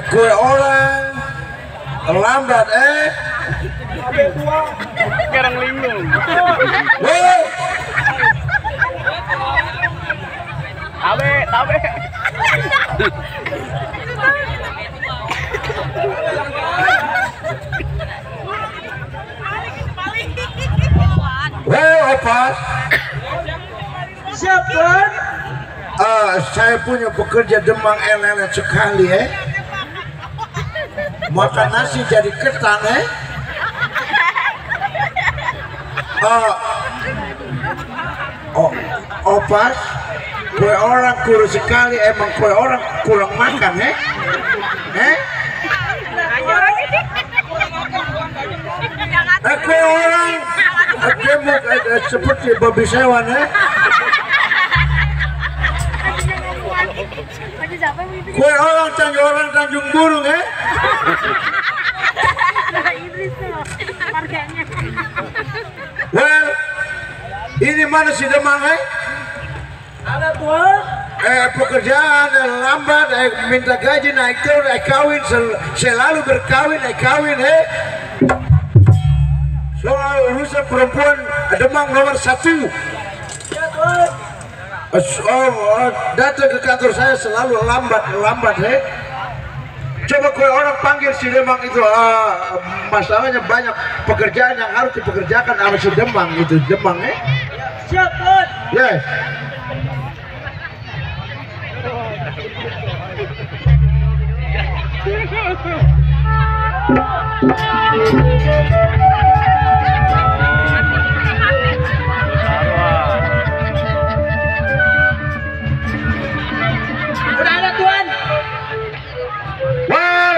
Kue orang lambat Sekarang linglung. Tabe. Apa? Siapa? Saya punya pekerja demang elelet sekali makan nasi jadi ketan Opas kue orang kurus sekali emang kue orang kurang makan kue orang gemuk seperti babi sewan kue orang Tanjung Burung Well, ini mana si Demang Ada tuan. Pekerjaan lambat minta gaji naik turun kawin selalu berkawin kawin soal urusan perempuan Demang nomor 1. Ya tuan. Datang ke kantor saya selalu lambat coba kalau orang panggil si Demang itu masalahnya banyak pekerjaan yang harus dipekerjakan sama si Demang itu Demang Siap tuan. Yes. Udah ada tuan. Wow,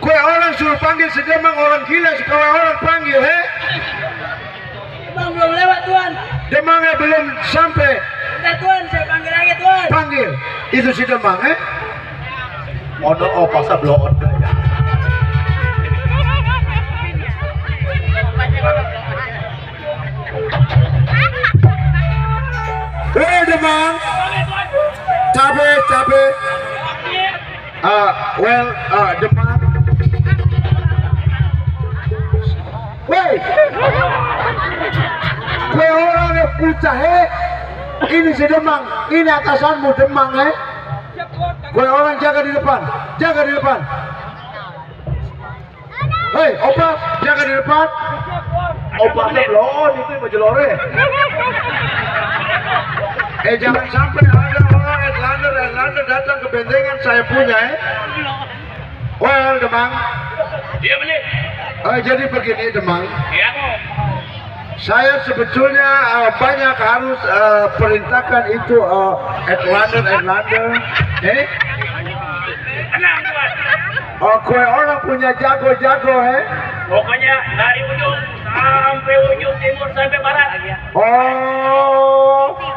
kue orang suruh panggil si Demang orang gila kalau orang panggil Bang belum lewat tuan. Demangnya belum sampai. Udah tuan, saya panggil lagi tuan. Panggil itu si Demang ono pasal belum Demang capek Demang kue orang yang pucah ini si Demang ini atasanmu Demang kue orang jaga di depan hei opa jaga di depan opa belum itu majelore jangan sampai ada orang Erlander datang ke bentengan saya punya well Demang Iya bener. jadi begini Demang Iya. saya sebetulnya banyak harus perintahkan itu Erlander Tenang tuan. kue orang punya jago Pokoknya dari ujung sampai ujung timur sampai barat.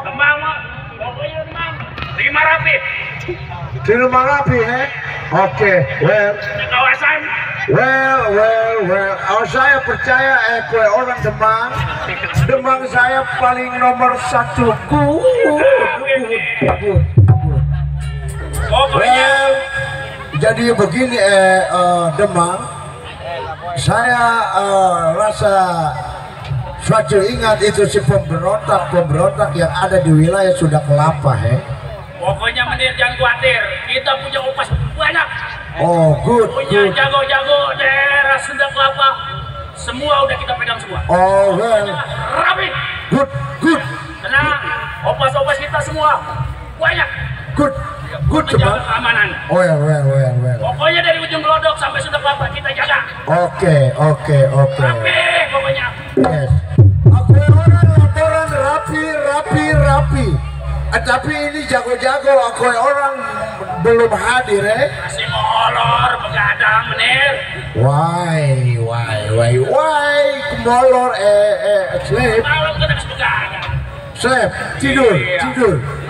Demang mah. Pokoknya Demang. 5 rapi. Di rumah rapi oke well Kawasan. Saya percaya kue orang Demang saya paling nomor 1 Pokoknya jadi begini Demang saya rasa suatu ingat itu si pemberontak yang ada di wilayah Sunda Kelapa pokoknya menir jangan khawatir. Kita punya upas banyak. Good. Punya jago-jago daerah Sunda Kelapa. Semua udah kita pegang semua. Well. Rapi. Good. Tenang. Opas-opas kita semua banyak. Good Menjaga keamanan. Well. Pokoknya dari ujung Glodok sampai Sunda Kelapa kita jaga. Oke. Rapi pokoknya. Yes. Aku orang laporan rapi. Tapi ini jago-jago aku orang belum hadir Masih molor begadang menir. Why molor sleep Malam kita harus begadang. sleep tidur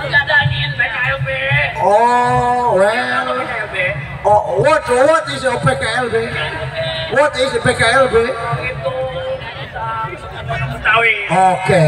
Begadangin PKLB. What is a PKLB? What is a PKLB? Itu kita Betawi. Oke.